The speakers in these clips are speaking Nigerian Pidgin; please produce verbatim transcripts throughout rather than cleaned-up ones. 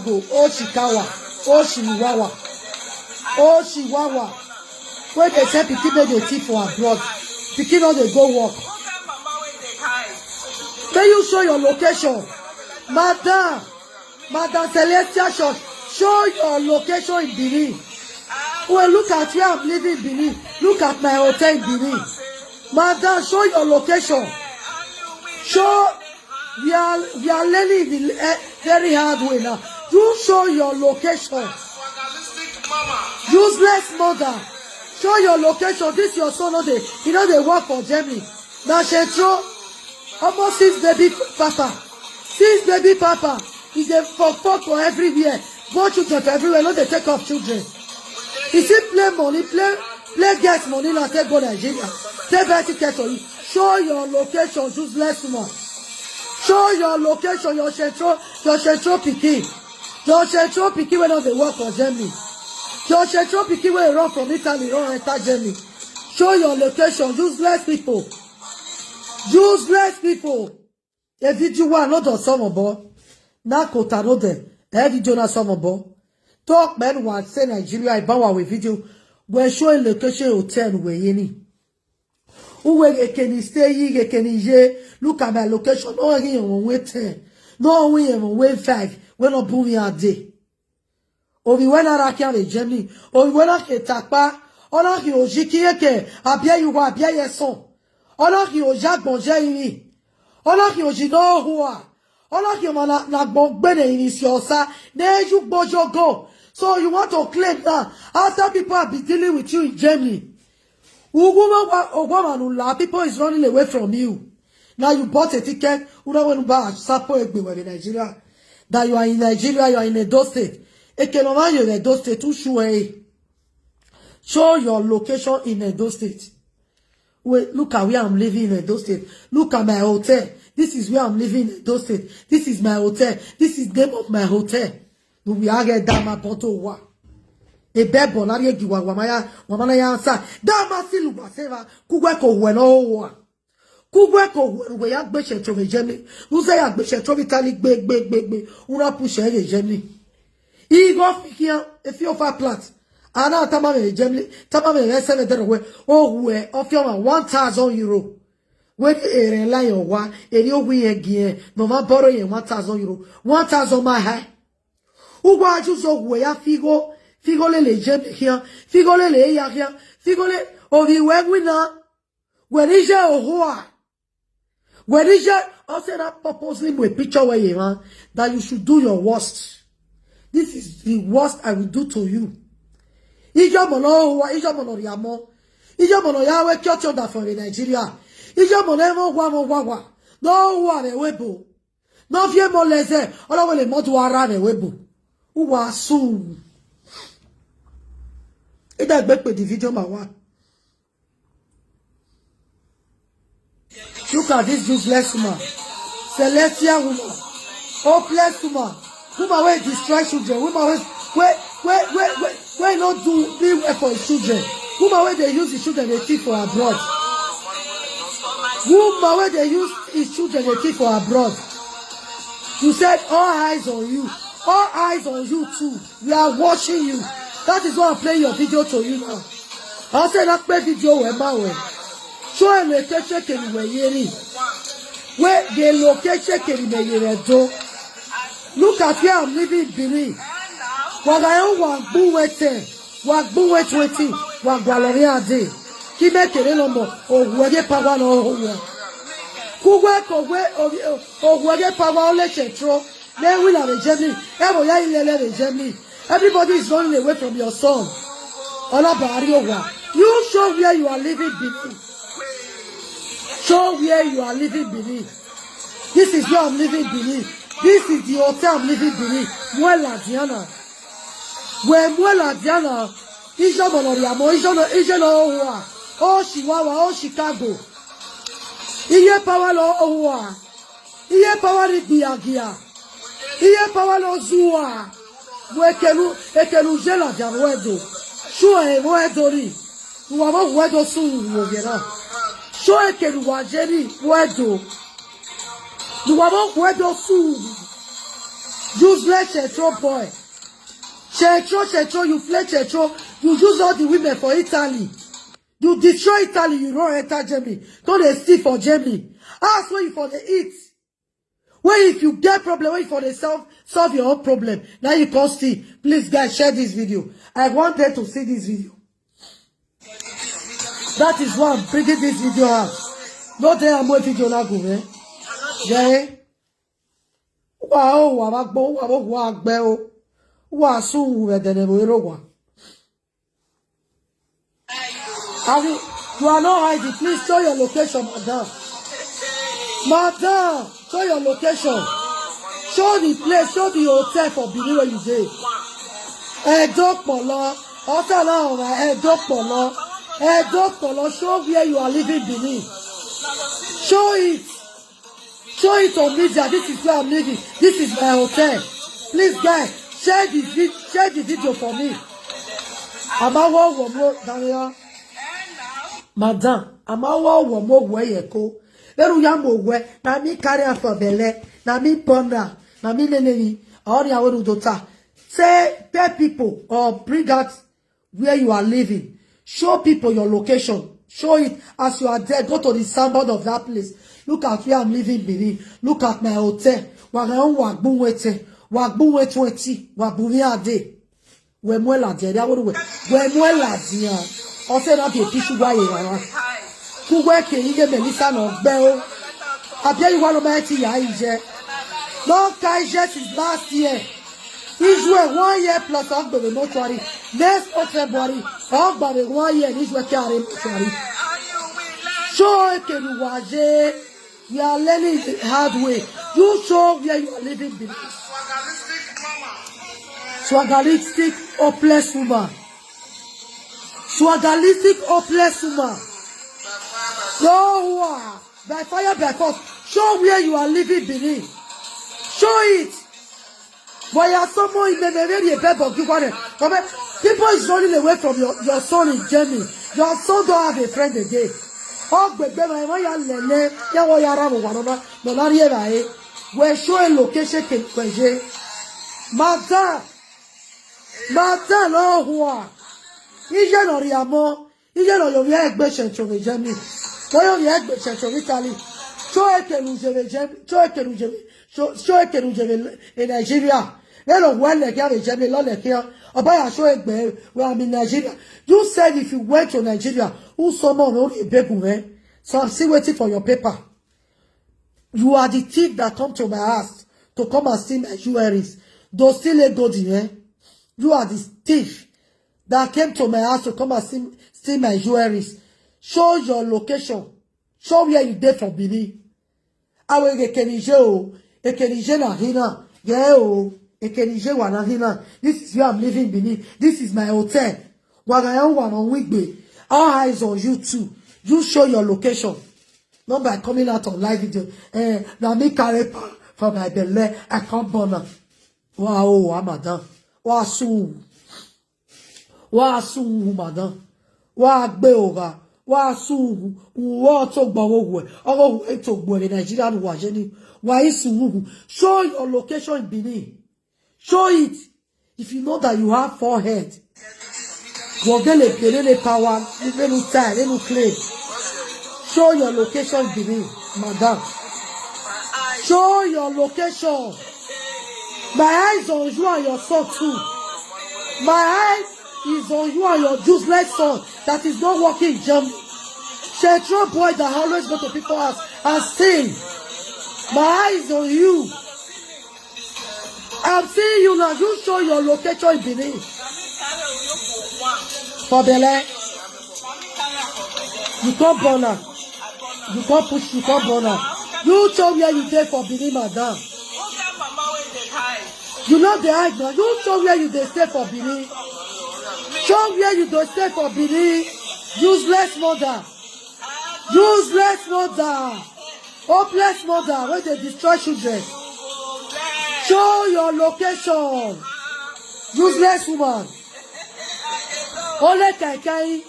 Oshikawa, Oshiwawa, Oshiwawa. Wey dey sell pikin make dey thief for abroad. Pikin no dey go work. Make you show your location. Madam, Madam Celestial Short, show your location in Benin. Well, look at where I'm living in Benin. Look at my hotel in Benin. Madam, show your location. Show, we are, we are learning the, eh, very hard way now. You show your location. Useless mother. Show your location. This your son no dey, he no dey work for Germany. Na Shetro, almost six baby papa. Six baby papa. He dey fuck fuck for everywhere. Born children for everywhere. No dey take off children. He still play money, play, play guest money now take go Nigeria. Take buy ticket for you. Show your location, useless woman. Show your location, your Shetro, your Shetro pikin. Your Shetro pikin wey no dey work for Germany. Your Shetro pikin wey run from Italy, run enter Germany. Show your location, useless people. Useless people. A video one, not on some of, na kota no de. A video na some of. Talk men want say Nigeria, I bow with video. We're showing location hotel where any. Uwe ekeni stay yi, ekeni ye. Look at my location. No, we are on way ten. No, we are on way five. We no boom here day. Obi wena rakia ve Germany. Obi wena ke takpa. Ona ki oji ki eke. Abia yuwa, abia yeson. Ona ki oja gbonje iri. Ona ki oji no hua. Ona ki ma na, na gbongbe ne iri si osa. Ne ju gbojo go. So you want to claim that after people have been dealing with you in Germany, Uguma wa-, Ogwamanu la, people is running away from you. Now you bought a ticket. Una wenu ba sapo egbe we in Nigeria. That you are in Nigeria, you are in Edo State. Ekeloma, you in Edo State. Who show, eh? Show your location in Edo State. Wait, look at where I'm living in Edo State. Look at my hotel. This is where I'm living in Edo State. This is my hotel. This is name of my hotel. We are get dama boto wa. E bebo na ye giwa wamaya, wamana ya sa. Dama silu wa seva. Kugwe ko weno wa. Kugwe ko weno we ya gbe Shetro ve Germany. Uze ya gbe Shetro ve Italy gbe, gbe, gbe, gbe. Una push e ve Germany. Igo fikia, if you far plat. Ana tama ve Germany, tama ve ve seve dero we. Oh, we, of your one thousand euro. When you ere la your wa, eri o we again. No ma borrow ye one thousand euro. One thousand my high. Ugwa ajuzo we ya figo, figo lele Germany here, figo lele ya here, figo le, ovi we we na. Where is your hoa? Where is your, I said that purposely with picture where you are, that you should do your worst. This is the worst I will do to you. Ijo mono hoa, ijo mono riamo. Ijo mono ya we kyo chonda for Nigeria. Ijo mono emo wa mo wa wa. No wa re webo. No vie mo leze. Ola wele mo du ara re webo. Uwa su. Ida gbe pe the video ma wa. Look at this useless woman. Celestial woman. Hopeless woman. Woman wey destroy children. Woman wey, wey, wey, wey, wey, wey no do, do well for his children. Woman wey dey use his children dey thief for abroad. Woman wey dey use his children dey thief for abroad. You said all eyes on you. All eyes on you too. We are watching you. That is why I'm playing your video to you now. I say that play video we ma we. Show a location ke ni we yeri. We the location ke ni me yere do. Look at where I'm living in Benin. Wa ga yo wa gbu we ten. Wa gbu we twenty. Wa gwa lo ri ade. Ki me kere lo mo. O we ge pa wa lo o we. Ku we ko we o, o we ge pa wa o le Shetro. Le we la ve Germany. E bo ya ile le ve Germany. Everybody is running away from your son. Ola bari owa. You show where you are living Benin. Show where you are living Benin. This is where I'm living Benin. This is the hotel I'm living Benin. Muela Diana. We Muela Diana. Ijo mono riamo, ijo no, ijo no owa. O Chihuahua, o Chicago. Iye power lo owa. Iye power ri gbiagia. Iye power lo zuwa. Mo ekelu, ekelu je la ja mo edo. Sure, mo edo ri. Mo wa mo edo su wo ye na. Sure, ekelu wa je ri mo edo. Mo wa mo edo su. Useless Chetro boy. Chetro, Chetro, you play Chetro. You use all the women for Italy. You destroy Italy, you run enter Germany. Don't they steal for Germany? Ask where you for the eat. Where if you get problem, where you for the solve, solve your own problem. Now you come see. Please, guys, share this video. I want them to see this video. That is why I'm bringing this video out. No dey amo video na go, eh? Yeah. Wa o wa ma gbo wa wo wa gbe o. Wa su we de ne bo ro wa. Abi, you are not hiding. Please show your location, madam. Madam, show your location. Show the place, show the hotel for Benin where you dey. Edo Polo, hotel now, Edo Polo. Edo Polo, show where you are living Benin. Show it. Show it on media. This is where I'm living. This is my hotel. Please, guys, share the vid share the video for me. Amawo womo Daniel. Madam, amawo womo weyeko. Leru ya mo we, na me carry am for belle, na me born am, na me nene ni. Ori awe ru dota. Say, tell people or bring out where you are living. Show people your location. Show it as you are there. Go to the signboard of that place. Look at where I'm living, Benin. Look at my hotel. Wa ga wa gbun wete. Wa gbun we twenty. Wa gbun we ade. We mo la de. Ya wo we. We mo la de ya. O se na bi pisu wa ye wa. Ku we ke ige Melissa no gbe o. Abi you want to ya ije. No kai je since last year. Israel one year plus Ogbere mortuary. Next month February, Ogbere one year in Israel carry mortuary. Show Ekenu Waje. We are learning the hard way. You show where you are living, Benin. Swagalistic, hopeless woman. Swagalistic, hopeless woman. No one. By fire, by force. Show where you are living, Benin. Show it. Why are someone in the very bed of you? People is running away from your, your son in Germany. Your son don't have a friend again. Oh, baby, my man, ya lele, ya wo ya ramu wa nona, nona rie ba e. We show a location ke kweje. Madam, madam, no hua. Ije no riamo. Ije no yo ye egbe chencho ve Germany. No yo ye egbe chencho ve Italy. Cho Ekenu je ve Germany. Cho Ekenu je ve. Cho, cho Ekenu je ve in Nigeria. They don't well like ya ve Germany, lo like ya. Oba ya show egbe, we am in Nigeria. You said if you went to Nigeria, who someone only beg you, eh? So I'm still waiting for your paper. You are the thief that come to my house to come and steal my jewelries. Those still a good, eh? You are the thief that came to my house to come and steal, steal my jewelries. Show your location. Show where you dey for Benin. Awe Ekenije o, Ekenije na hina. Yeah o, Ekenije wa na hina. This is where I'm living, Benin. This is my hotel. Wagayan wa na wigbe. All eyes on you too. You show your location. Not by coming out on live video. Eh, na me carry pa for my belle. I can't burn am. Wow, madam. Wa su. Wa su, madam. Wa gbe oga. Wa su. Wo to gbo wo we. Ogo we to gbo ni Nigeria nu wa je ni. Wa isu. Show your location in Benin. Show it. If you know that you have four head, wogele pelele power, lenu tie, lenu claim. Show your location, Benin, madam. Show your location. My eyes on you and your son too. My eyes is on you and your useless son that is not working in Germany. Central boy that always go to people's house and steal. My eyes on you. I'm seeing you now. You show your location in Benin. For Bele. You come burn am. You come push, you come burn am. You show where you dey for Benin, madam. You no dey hide now. You show where you dey stay for Benin. Show where you dey stay for Benin. Useless mother. Useless mother. Hopeless mother wey dey destroy children. Show your location. Useless woman. Only kaikai.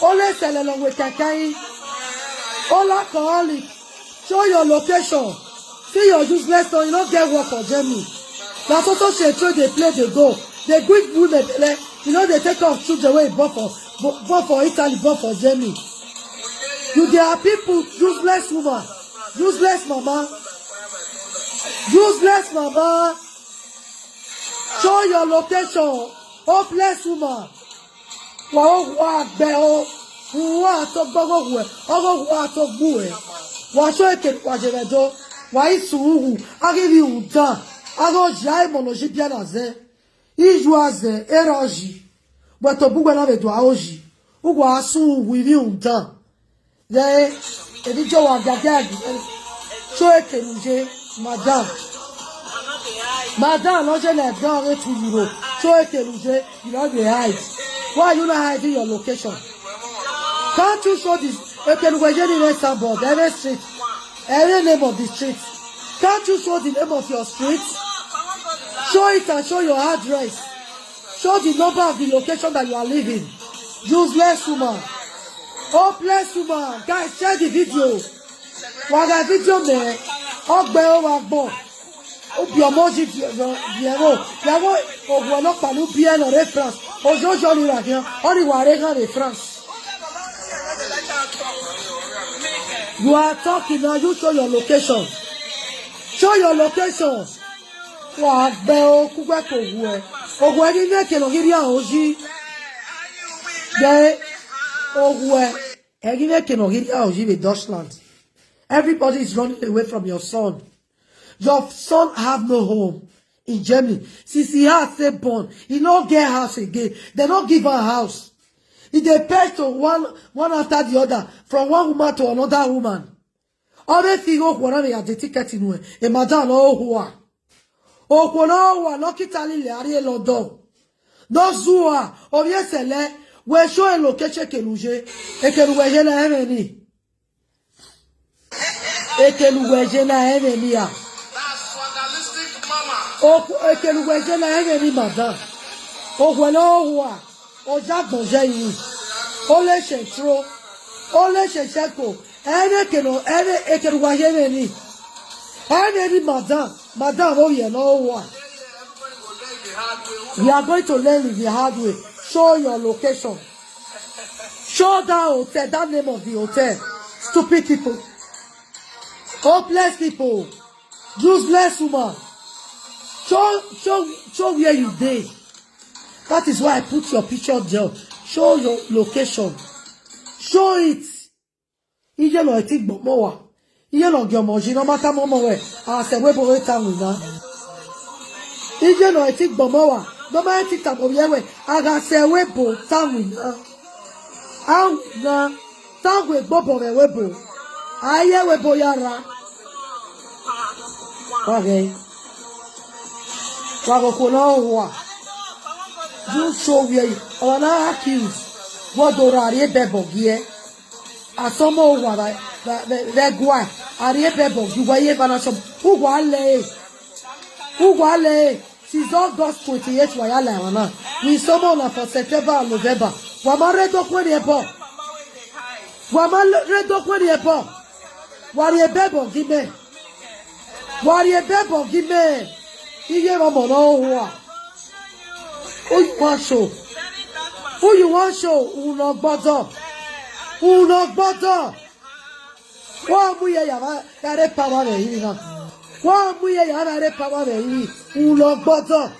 Only selelongwe kaikai. Only alcoholic. Show your location. See your useless son. You no get work for Germany. Na so so she throw dey play dey go. Dey give women belle. You know they take off children wey born for born for Italy, born for Germany. You dey are people useless woman, useless mama, useless mama. Show your location, hopeless woman. Wa o wa gbe o. Wa to gbogbo we. Ogo wa to gbu we. Wa show eke wa je do. Wa isu ugu. Agi bi uda. Ago jai mo lo ji bia na ze. Iju aze eroji. But to bugwe na be do aoji. Ugu asu ugu ibi uda. Ye, ebi jo wa gaga. Show eke nuje, madam. Madam, no je na don get two euro. Show eke nuje, you no dey hide. Why you not hiding your location? Can't you show this? Eke nuje ni name signboard, every street, every name of the street. Can't you show the name of your street? Show it and show your address. Show the number of the location that you are living. Useless woman. Hopeless woman. Guys, share the video. Waga video me. Ogbe o wa gbon. Obi omo ji di ero. Yawo, ogun ọlọ́pàá ló bí ẹ lọ reference. Ojo jo ni ra kiyan. Oni wa re kan reference. You are talking now. You show your location. Show your location. Wa gbe o kugwe ko wu e. Ogun ẹni ní èkè lọ kiri àwọn ojí. Gbe ogun ẹ. Ẹni ní èkè lọ kiri àwọn ojí with Dutchland. Everybody is running away from your son. Your son have no home in Germany. Since he has stay born, he no get house again. They no give her house. He dey pay to one one after the other, from one woman to another woman. Ore fi go kwara me ade ticket inu e. E madam no hua. Okwo no hua no kitali le ari London. No zua, obi esele, we show e location ekeluje. Ekeluwe je na emeni. Ekeluwe je na emeni ya. Okwo ekeluwe je na emeni madam. Okwo no hua. Oja gbọ̀njẹ́ yìí. Ó lè ṣe tró. Ó lè ṣe ṣẹ́kù. Ẹni kìnnà ẹni èkèrè wáyé rẹ̀ ni. Ẹni ni madam. Madam ó yẹ náà wà. We are going to learn the hard way. Show your location. Show that hotel, that name of the hotel. Stupid people. Hopeless people. Useless woman. Show, show, show where you dey. That is why I put your picture there. Show your location. Show it. Iye no eti gbọmọ wa. Iye no gi ọmọ ji no mata mọmọ we. Ase we bo eta wi na. Iye no eti gbọmọ wa. No ma eti tabo ye we. Aga se we bo ta wi na. Awi na. Ta we gbobo we we bo. Aye we bo yara. Wa ge. Wa go ko no wa. You show where you. Our na accuse. What do ra re be bo gi e. Asomo wa ba ba ba gwa. Ari e be bo gi wa ye ba na som. U gwa le. U gwa le. Since August twenty-eight wa ya la wa na. We somo na for September and November. Wa ma re do kwe ni e bo. Wa ma re do kwe ni e bo. Wa ri e be bo gi me. Wa ri e be bo gi me. Iye ma mo no wa. Who you want show? Who you want show? Uno gbọdọ. Uno gbọdọ. Wa mu ye ya ba ya re pa wa me yi na. Wa mu ye ya ba re pa wa me yi. Uno gbọdọ.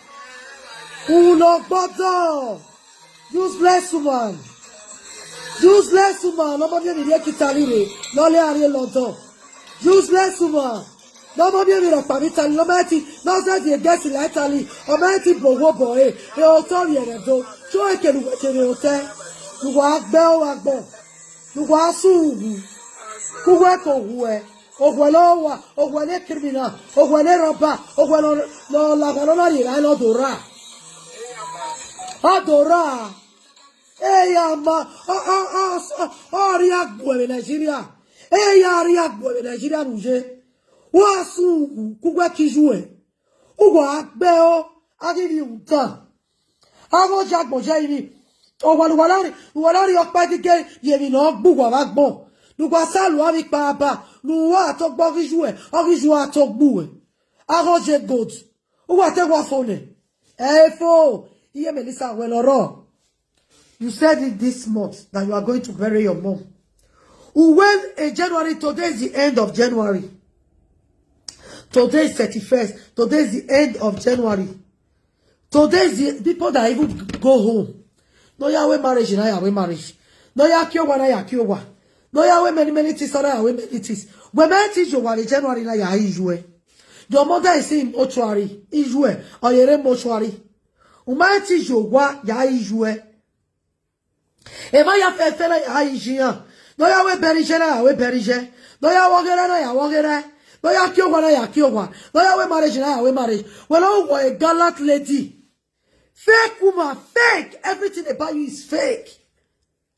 Uno gbọdọ. Useless woman. Useless woman. No mo bi mi re kitali re. No le are London. Useless woman. No mo bi mi ro pa mi tali. No ma ti. No se di e gesi la tali. O ma ti bo wo bo e. E o to ri e re do. Cho e ke lu we ke re o te. Lu wa gbe o wa gbo. Lu wa su wu. Ku we ko wu e. Ogwe lo wa. Ogwe le criminal. Ogwe le robber. Ogwe lo lo la ga lo na ri ra lo do ra. A do ra. Eya ma, a a a a ri agbo e Nigeria. Eya ri agbo e Nigeria nuje. Wa su kugwe kiju e. Ugwa agbe o, agi bi uta. Ago jagbo je ibi. O wa lu wa lari, wa lari opa gige ye mi no gbu wa wa gbo. Lu wa salu ami pa ba. Lu wa to gbo kiju e, o kiju a to gbu e. Ago je gold. Who will take one phone? Hey, phone. Iye Melissa, well, or wrong. You said it this month that you are going to bury your mom. When in January, today is the end of January. Today is thirty-first. Today is the end of January. Today is the people that even go home. No ya we marriage, na ya we marriage. No ya kiowa, na ya kiowa. No ya we many, many things, na ya we many things. We many things you want in January, na ya issue. Your mother is in mortuary, issue. Or you're in mortuary. Umaiti Jowa ya ijue. Ema ya fefela ya ijia. No ya we berije na ya we berije. No ya wogere na ya wogere. No ya kiowa na ya kiowa. No ya we marriage na ya we marriage. Well, oh, what a gallant lady. Fake woman, fake. Everything about you is fake.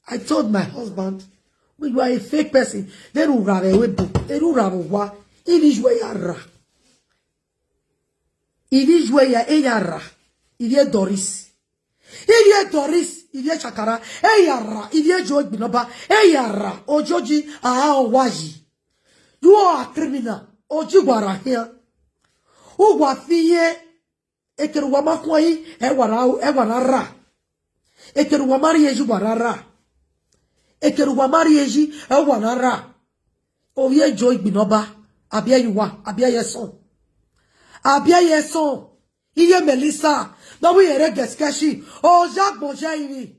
I told my husband, "Well, you are a fake person." Then who rare we bo. Then who rare wa. It is where you are. It is where you are. It is Doris. Iye Doris, iye Chakara, eyara, iye Joy Binoba, eyara, Ojoji, ah, Owaji. You are a criminal. Oji wara here. Uwa fiye, ekeruwa makwai, ewara, ewara ra. Ekeruwa mari eji wara ra. Ekeruwa mari eji, ewara ra. Oye Joy Binoba, abia you wa, abia your son. Abia your son. Iye Melissa, no we ere geskeshi. Oja gboje iri.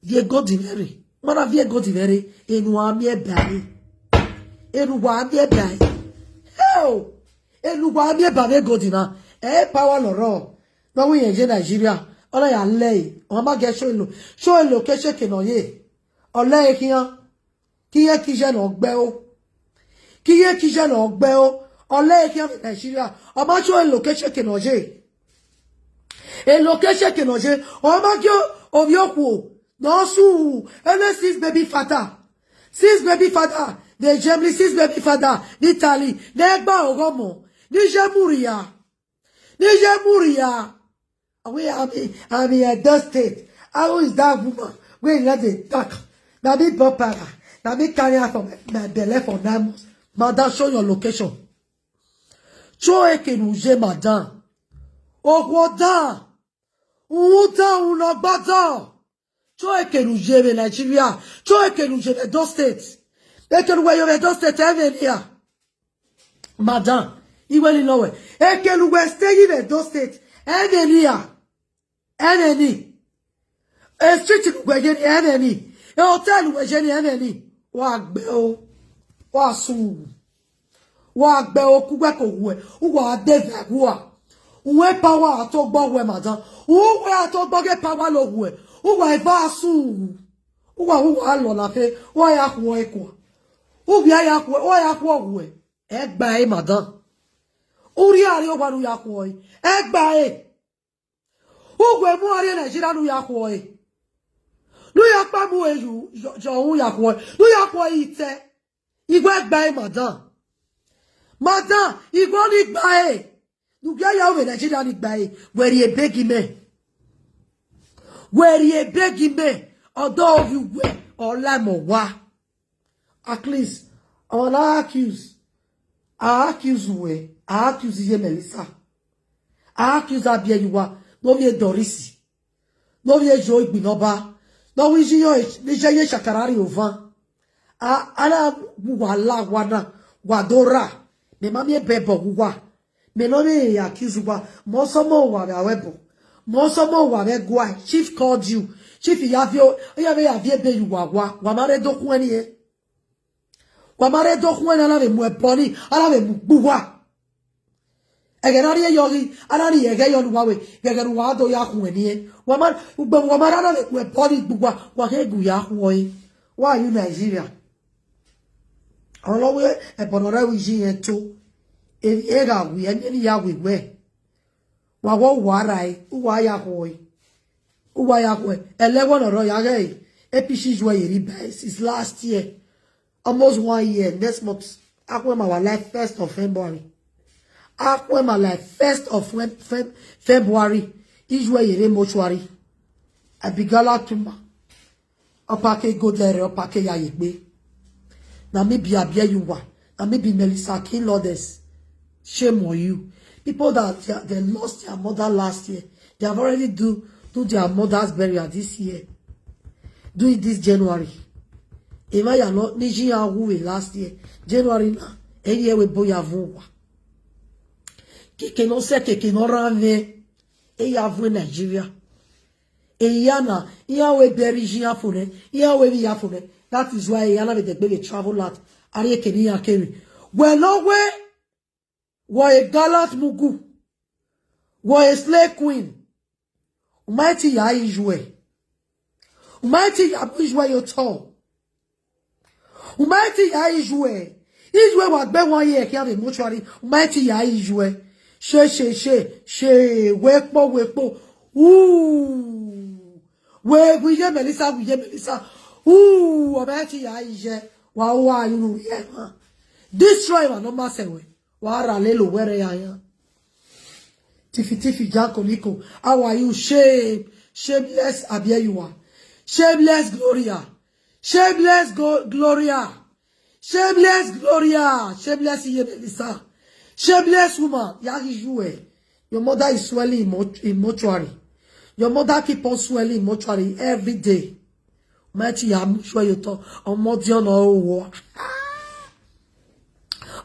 Vie godivere. Mana vie godivere. Enu ami ebae. Enu wa ami ebae. Hell. Enu wa ami ebae godina. E power loro. No we enje Nigeria. Ola ya lei. O ma get show lo. Show lo ke sheke no ye. Ola e kiyan. Kiye kije no gbe o. Kiye kije no gbe o. Ole e kiyan Nigeria. O ma show e location ke no je. E location ke no je. O ma kio o bi oku. No su. Ele six baby father. Six baby father. The Germany six baby father. Italy. Negba ogomo. Nije Muria. Nije Muria. We are in, I'm in Edo State. How is that woman? Where you let the talk? Na me born para. Na me carry her from my belly for nine months. Madam, show your location. Show ekenuje, madam. Ogwoda. Uda unagbada. Show ekenuje Nigeria. Show ekenuje Edo State. Ekenuwe yo Edo State, Evelia. Madam, iwe ni lowe. Ekenuwe stay in Edo State, Evelia. Eneni. E street we je ni eneni. E hotel we je ni eneni. Wa gbe o. Wa su. Wa gbe o ku gbe ko we. Uwa de ve wa. Uwe power atogbo we, madam. Uwe atogbo ge power lo we. Uwa e va su. Uwa uwa lo la fe. Wa ya ku e ko. Ubi ya ku. Wa ya ku we. E gba e, madam. Uri ari o wa nu ya ku e. E gba e. Ugwe mu ari Nigeria nu ya ku e. Nu ya pa mu e yu. Jo, jo u ya ku e. Nu ya ku e ite. Igwe gba e, madam. Madam, igwe ni gba e. Nu ya ya we Nigeria ni gba e. Weri e begi me. Weri e begi me. Odo ovi we. Ola mo wa. At least, I wanna accuse. I accuse we. I accuse Iye Melissa. I accuse Abia you are. No me Dorisi. No me Joy Binoba. No we ji yo, ni je ye shakarari ovan. A, ana wa la wana. Wa dora. Me mami e bebo wa. Me no me accuse wa. Mo so mo wa we awebo. Mo so mo wa we gwa. Chief called you. Chief ya vio, ya ve ya vie be you wa wa. Wa mare do ku eni e. Wa mare do ku eni, ala ve mu e boni, ala ve mu gbu wa. Ege na ri e yo ri, ala ri ege yo lu wa we. Ege ru wa do ya ku eni e. Wa ma, ugbe wa mare ala ve mu e boni gbu wa. Wa ke gu ya ku e. Why you Nigeria? Olo we, e bono re wi ji yen to. E, e ga wi, e ni ya wi we. Wa wo wa ra e, u wa ya ku e. U wa ya ku e. Ele wo no ro ya ge. A P C ju e yeri be since last year. Almost one year, next month. Akwe ma wa life first of February. Akwe ma life first of Feb-, Feb-, February. Ijwe yere mortuary. Abigala Tuma. Opake go there, opake ya yegbe. Na me be Abia you wa. Na me be Melissa King Lourdes. Shame on you. People that they, they lost their mother last year, they have already do do their mother's burial this year. Do it this January. Emma, you are not Niji Ahuwe last year. January now. Any year we boy have one. Keke no se keke no rame. E ya vwe Nigeria. E ya na, e ya we bury ji ya fune, e ya we bi ya fune. That is why e ya na be degbe be travel out. Ari eke ni ya kere. Well, no way. Wa a gallant mugu. Wa a slay queen. Umaiti ya ijwe. Umaiti ya ijwe yo to. Umaiti ya ijwe. Ijwe wa gbe won ye ki ave mortuary. Umaiti ya ijwe. She, she, she, she, wepo, wepo. Ooh. We, we ye Melissa, we ye Melissa. Ooh, Umaiti ya ije. Wa, wa, you know, yeah, man. Destroy wa no masewe. Wa ra le lo were ya ya. Tifi, tifi, Janko, Nico. How are you? Shame. Shameless, Abia, you are. Shameless, Gloria. Shameless, Go- Gloria. Shameless, Gloria. Shameless, Iye Melissa. Shameless woman. Yagi, you, eh. Your mother is swelling in, mort- in mortuary. Your mother keep on swelling in mortuary every day. Mighty, I'm sure you talk. Ọmọdé ọ̀nà owó.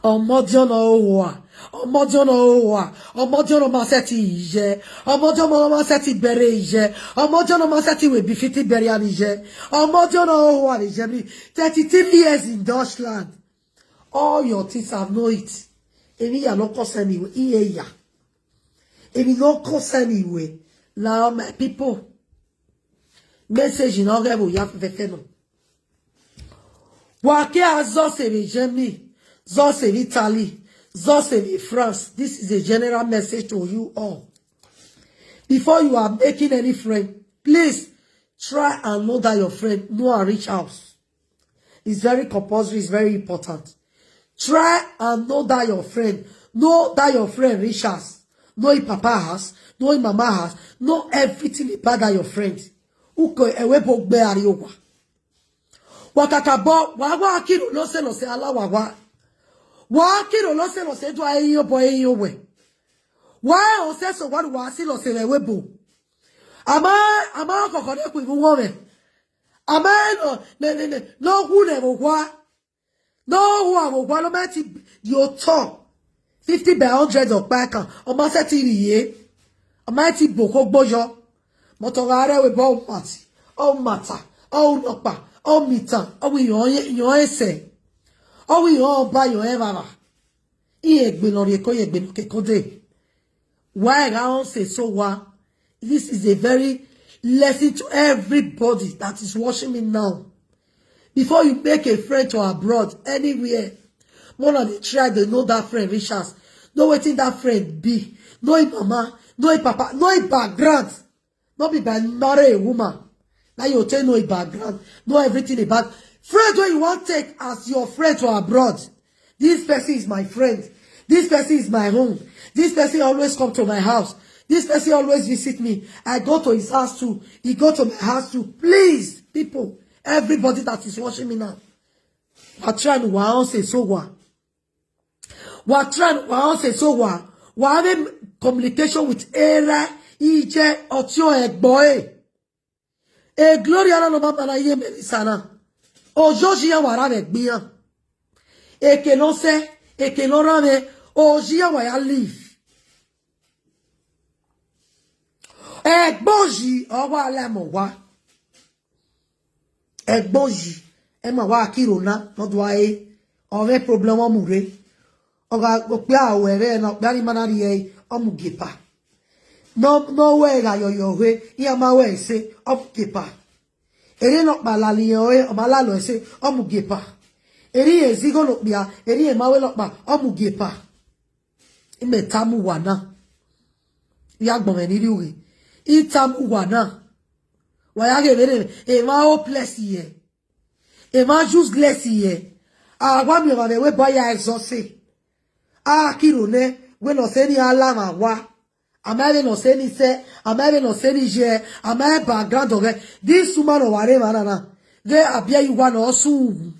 Ọmọdé ọ̀nà owó. Ọmọdé ọ̀nà owó. Ọmọdé ọ̀nà máa ṣe ti yẹ. Ọmọdé ọ̀nà máa ṣe ti bẹ̀rẹ̀ yẹ. Ọmọdé ọ̀nà máa ṣe ti wèbí fiti bẹ̀rẹ̀ àní yẹ. Ọmọdé ọ̀nà owó àní yẹ mi. Thirty-three years in Dutchland. All your things have no it. Èmi yà lọ kọ́ sẹ́ni ìwé. Iye yà. Èmi lọ kọ́ sẹ́ni ìwé. Now, my people. Message in Ogebo Yafefe no. Wake Zosebe Germany, Zosebe Italy, Zosebe France. This is a general message to you all. Before you are making any friend, please try and know that your friend know and reach house. It's very compulsory, it's very important. Try and know that your friend, know that your friend reach house, know his papa house, know his mama house, know everything about that your friend. Uko ewe bo gbe ari owa. Wakaka bo, wa wa kiro lo se lo se ala wa wa. Wa kiro lo se lo se do ayi obo ayi owe. Wa o se so wa wa si lo se le we bo. Ama, ama kokore ku ibu wo me. Ama no, ne, ne, ne, no hu ne wo wa. No hu a wo wa lo ma ti yo to. Fifty by hundred of pack. O ma se ti ri ye. O ma ti bo ko gbojo. Mo to ga re we bo mati. O mata. O no pa. O mita. O wi yo ye, yo ese. O wi yo ba yo e baba. Iye gbe lo ri ko ye gbe lo ke ko de. Why I wan say so wa? This is a very lesson to everybody that is watching me now. Before you make a friend to abroad, anywhere, more than they try, they know that friend reach us. Know wetin that friend be. Know him mama, know him papa, know him background. No be by marry a woman. Now you take know a background, know everything about friend wey you wan take as your friend to abroad. This person is my friend. This person is my own. This person always come to my house. This person always visit me. I go to his house too. He go to my house too. Please, people, everybody that is watching me now, wa try and wa say so wa. Wa try and wa say so wa. Wa have a communication with Era, Ije, Otio, Egboe. E Gloria na no mama na ye Melissa na. Ojo ji ya wa ra ve gbiyan. Eke no se, eke no ra ve, oji ya wa ya leave. Egboji, o wa le mo wa. Egboji, e ma wa kiro na, no do aye. O ve problem o mu re. Oga okpe awe re no pe ani mana ri e, o mu gepa. No, no we ga yo yo he, i ama we se, o mu gepa. Eri no pa la li yo e, o ma la lo se, o mu gepa. Eri e zigo no pia, eri e ma we lo pa, o mu gepa. Ime tamu wa na. Ya gbon me ni ri uwe. I tamu wa na. Wa ya ge bere, e ma hopeless ye. E ma useless ye. A wa mi ma we ba ya exhaust. A kiro ne, we no se ni ala ma wa. Ama we no se ni se, ama we no se ni je, ama background oge. This woman o wa re ma na na. Ge abia you wa no su.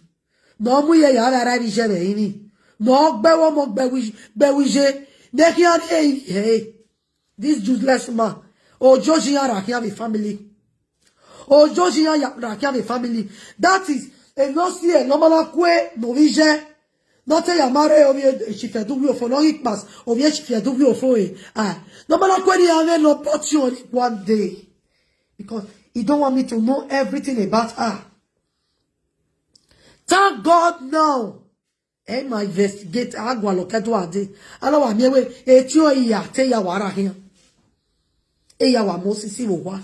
No mu ye ya ra ra ni je be ni. No gbe wo mo gbe wi, gbe wi je. They hear, hey, hey, this useless man. Oh, Georgia Rakia the family. Oh, Georgia Rakia the family. That is, and no see a normal kwe, no vision. Not a yamare of your, she fed you for no eat pass, of your she fed you for it. Ah, no matter when you have no opportunity one day. Because he don't want me to know everything about her. Thank God now. Ẹ máa investigate, á gbà lọ kẹ́ tó wà dé. Aláwọ̀ àmì ewé, etí ó ìyà tẹ́ ya wàrà hìyàn. Ẹ ya wà mọ́ sísí wò wá.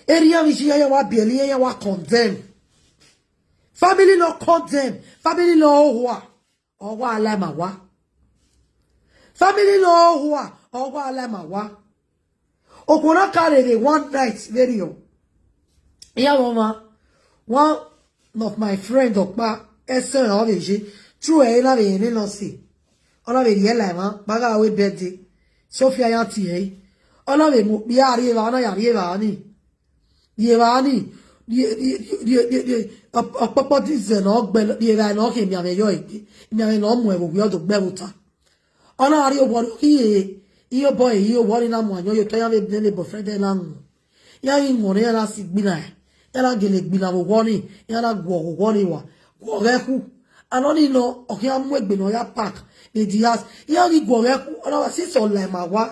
Ẹ rí àmì ṣe yá wá bí ẹ̀lí yá wá condemn. Family no condemn. Family no hùwà. Ọwọ́ aláìmà wá. Family no hùwà. Ọwọ́ aláìmà wá. Okoro carry the one night video. Yeah, mama. One of my friend, Okpa, Esther Oveji, true, I love it, you know, see. All of it, yeah, like, man. Baga away birthday. Sophia Yanti, eh? All of it, mo- yeah, yeah, yeah, yeah, yeah, yeah, yeah, yeah, yeah, ọkpọkpọ dị nze na ọgbe dị ebe anyị na ọka ịmịa ya ikpe. Ịmịa ya na ọmụ ebe ụgwọ ọdụ gbe ụta. Ọ na-arị ụgwọ ihe ihe boy ihe ụgwọ dị na mụ anyọ ya tọya ebe nene boyfriend na nwụ. Ya yi nwụrụ ya na si gbina ya. Ya na gele gbina ụgwọ ni ya na gwọ ụgwọ ni wa. Gwọ gekwu. Anọ ni nọ ọhịa mụ egbe na ya park. Na di ya ya gị gwọ gekwu. Ọ na wa si sọ lema wa.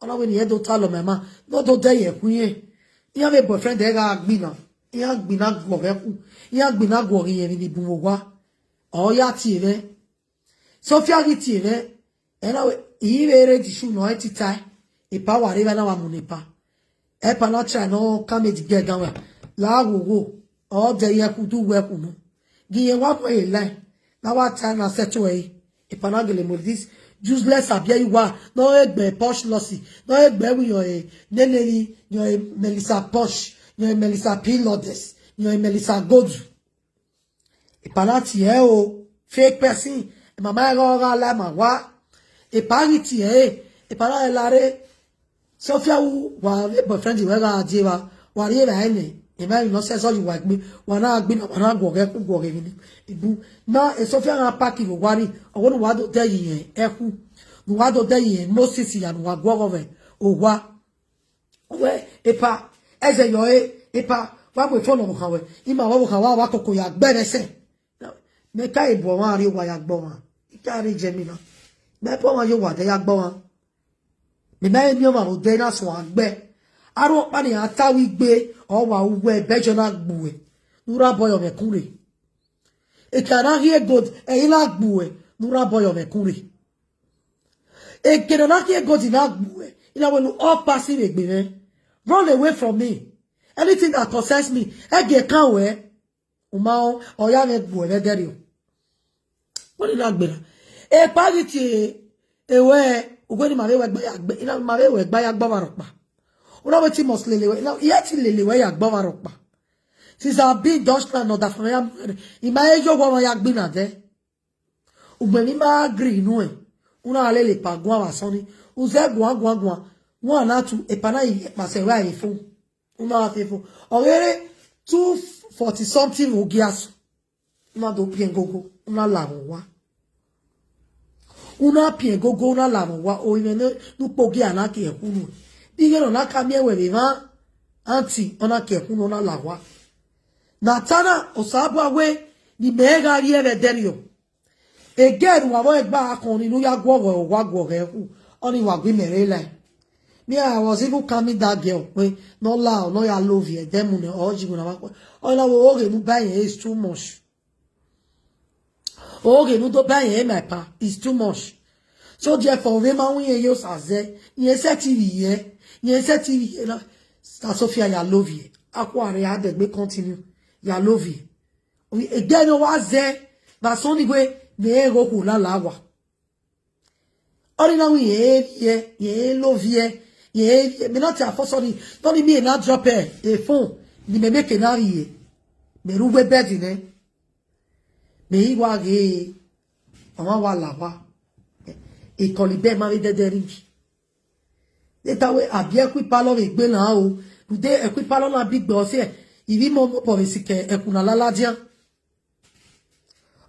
Ọ na we ni edo ta lọ mema. No do de ye kwu ye. Ya be boyfriend e ga gbina. Ya gbina gwọ gekwu. Ya gbina gwọ ye ni bu wa. Ọ ya ti ebe. Sophia gị tie ne. Ena we ibe re di shu no eti tai. E pa wari ba na wa mu ne pa. E pa na try no come it get down. La wo wo. O de ye ku du we ku no. Gi ye wa mo e lai. Na wa ta na settle e. E pa na gele mo this useless abia iwa. No egbe posh lossy. No egbe wi yo e. Neneni yo e Melissa Posh. Yo e Melissa P Lodes. Yo e Melissa Godu. Ipalati e o fake person. Mama e go ga la ma wa. Ipalati e. Ipala e lare. Sophia wu wa re boyfriend we ga je wa. Wa re ba ene. E ma no se so ju wa gbe. Wa na gbe na wa na go ge ku go ge ni. Ibu. Na e Sophia na pack wo wa ni. Owo ni wa do de yin e ku. Nu wa do de yin Moses ya nu wa go go ve. O wa. We, epa, eze yo e, epa, wa gbe phone mo kan we. Ima wa wo kan wa wa koko ya gbe re se. Me ka e bo wa ri wa ya gbo wa. I ka ri je mi na. Me po wa yo wa de ya gbo wa. Me na e mi o ma ro de na so agbe. Aro pa ni ata wi gbe, o wa uwe bejo na gbu e. Nura boyo me kure. E ka na hie god, e ila gbu e. Nura boyo me kure. Ekene na ki egodi na gbu e. Ina wenu all passing egbe me. Run away from me. Anything that concerns me, ege kan we. Uma o, oya me gbu e me deri o. Wani na gbe na. E pa gi ti e we, ugwe ni ma we gba ya gbe, ina ma we gba ya gba wa ropa. Una we ti must lele we, ina ye ti lele we ya gba wa ropa. Since I've been Dutchland, not that from ya, ima e yo wa ya gbe na de. Ugbe mi ma agree nu e. Una ale le pa gwa wa soni. Uze gwa gwa gwa. Una na tu e pa na yi pa se wa e fo. Una wa fe fo. Ogere two forty something ugiasu. Una do pien gogo. Una la wa. Una pien gogo una la wa. O ime ne nu pogi ana ki e kunu. Bige no na ka mi e we be ma. Auntie, ona ki e kunu una la wa. Na tana osabwa we ni me ga ri e be derio. Again, wa wo egba akọrin nu ya gwo wo wa gwo ge ku. Oni wa gwi mere lai. Me, I was even calming that girl. We no la no ya love ye dem ne o ji na wa. O la wo oge nu ba ye is too much. Oge nu do ba ye my pa is too much. So therefore we ma win ye yo saze. Ye se ti ri ye. Ye se ti ri ye na. Sister Sophia, ya love ye. Akwa re adegbe continue. Ya love ye. Ege no wa ze ba soni gwe ne ego ku la la wa. Ori na wi ye ye ye lo vie ye ye me not afo soni. No ni mi na drop e e phone ni me make na ye. Me ru we bed ne. Me i wa ge. Mama wa la wa. E koli be ma we de de ring. Eta we abi ekwi palo we gbe na o. Ude ekwi palo na big boss e. Ivi mo mo po we sike ekuna lala dia.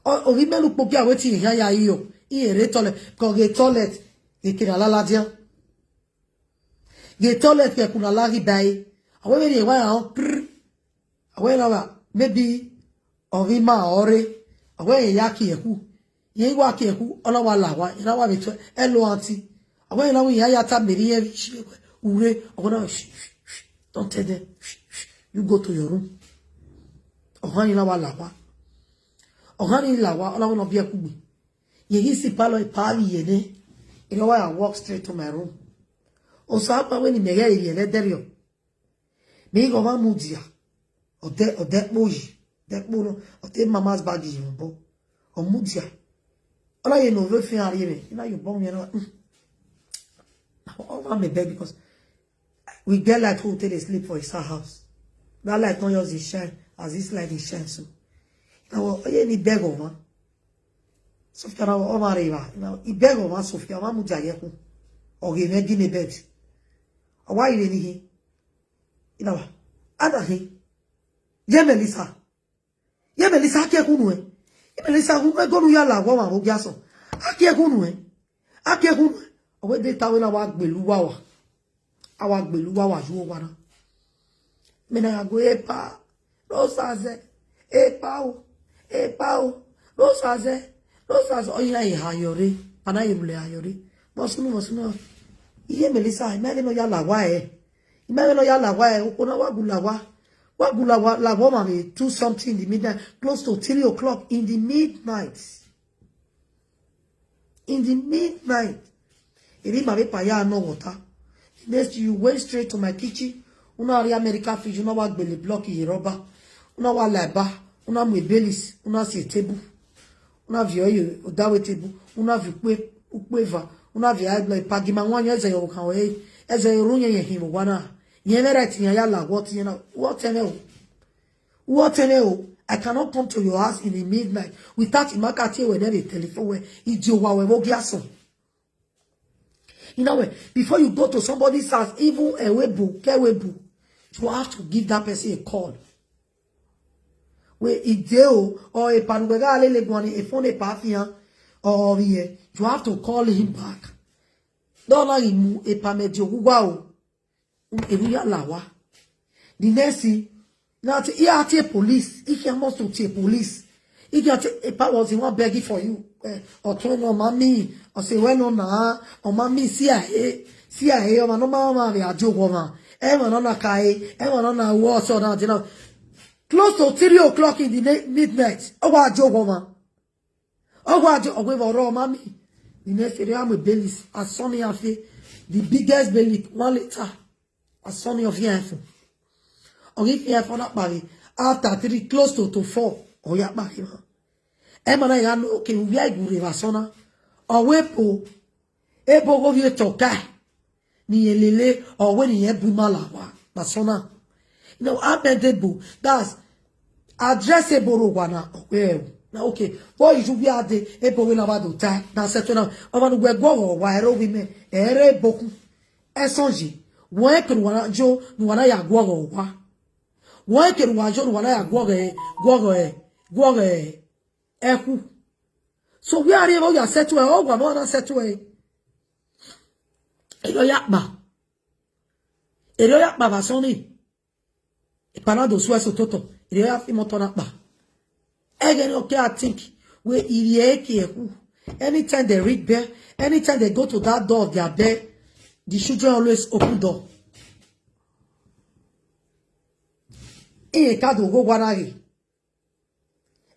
O o vi melu poki aweti ya ya iyo. I ere toilet. Ko ge toilet. Ekena laladia. Ye toilet ke kuna lagi bai. Awe we ni wa on prr. Awe na wa maybe orima ore. Awe ya ki eku. Ye wa ki eku, ona wa la wa, ina wa beto. Hello auntie. Awe na we ya ya ta meri e shi ure. Awe na, shh, shh, shh. Don't tell them. Shh, shh. You go to your room. Ohani na wa la wa. Ohani la wa, ona wa no bi eku gbe. Ye gi si palo e pa wi ye ne. You know why I walk straight to my room. O sa pa we ni mege ye le derio. Mi go ma mudia. O de, o de boyi. De bono. O de mama's bag yi bo. O mudia. Ola ye no ve fi ari me. Ina yo bon ye no. Mm. O ma me beg because we get like who tell dey sleep for his house. That light not just dey shine as this light dey shine so. Now, oh, ye ni beg of man. Sofia na o ma riva. Now, he beg of man Sofia, ma mudia ye ku. O ge me gi ni bed. O wa iwe ni hi. Ina wa. Ada hi. Ye Melissa. Ye Melissa ake kunu e. Ye Melissa kunu e gonu ya la wa ma bo gi aso. Ake kunu e. Ake kunu e. O we de ta we na wa gbelu wa wa. Awa gbelu wa wa ju wa na. Me na ya go epa. No saze. Epa o. Epa o. No saze. No saze. O ina ye ha yore. Ana ye mule ha yore. Bosunu, bosunu. Iye Melissa, ime no ya la wa e. Ime no ya la wa e. O kona wa gu la wa. Wa gu la wa, la wa ma me two something in the midnight, close to three o'clock in the midnight. In the midnight. Eri ma be pa ya no water. Next, you went straight to my kitchen. Una ri America fridge, una wa gbele block ye rubber. Una wa la ba. Una mu ebelis. Una si table. Una vi oyo, odawe table. Una vi ukpe, ukpe va. Una vi high blood. Pagi ma wa ye eze yo kan we. Eze yo ru ye ye hin wa na. Ye me right ye ya la what ye na. What ene o. What ene o. I cannot come to your house in the midnight without imakati we never telephone we. Ije wa we wo gi aso. You know, before you go to somebody's house, even a webu, ke webu, you have to give that person a call. We ideo or a panubega lele gwani a phone a pafian or here, you have to call him back. Don't let him a pamedio guau. Ebu ya la wa. The next thing, na ti iya ti police, iki amos to ti police. Iki ati epa was the one begging for you. Eh, or to no mami, or say well no na, or mami C I A, C I A, or no mama we ajo go ma. E ma no na kai, e ma no na wo so na, you know. Close to three o'clock in the na- midnight. O wa ajo go ma. O wa ajo, o we ro mami. The next day, I'm a belis. I saw me afi, the biggest belly, one liter. I saw me of here. Or if you have on up after three, close to, to four, or ya back him. Emana ya no ke we are gure vasona. O we po, e bo go vie toka. Ni elele, o we ni e bu mala wa. Vasona. No, abedebo. That's addressable ro wa na. Okay. Na okay. What you should be at the ebo we na wa do ta. Na settle na. O ma no we go wa ero we me. Ere boku. Esonji. Won e ke nu wa na jo, nu wa na ya gwo gwo wa. Won e ke nu wa jo, nu wa na ya gwo gwo, gwo gwo, gwo gwo. Eku. So we are able ya settle e, o gwa mo na settle e. Ero ya pa. Ero ya pa vasoni. Ipanado sueso toto. Ero ya fi moto na pa. Again, okay, I think we irie eki eku. Anytime they read bell, anytime they go to that door of their bed, the children always open door. Iye ka do go gwa na ge.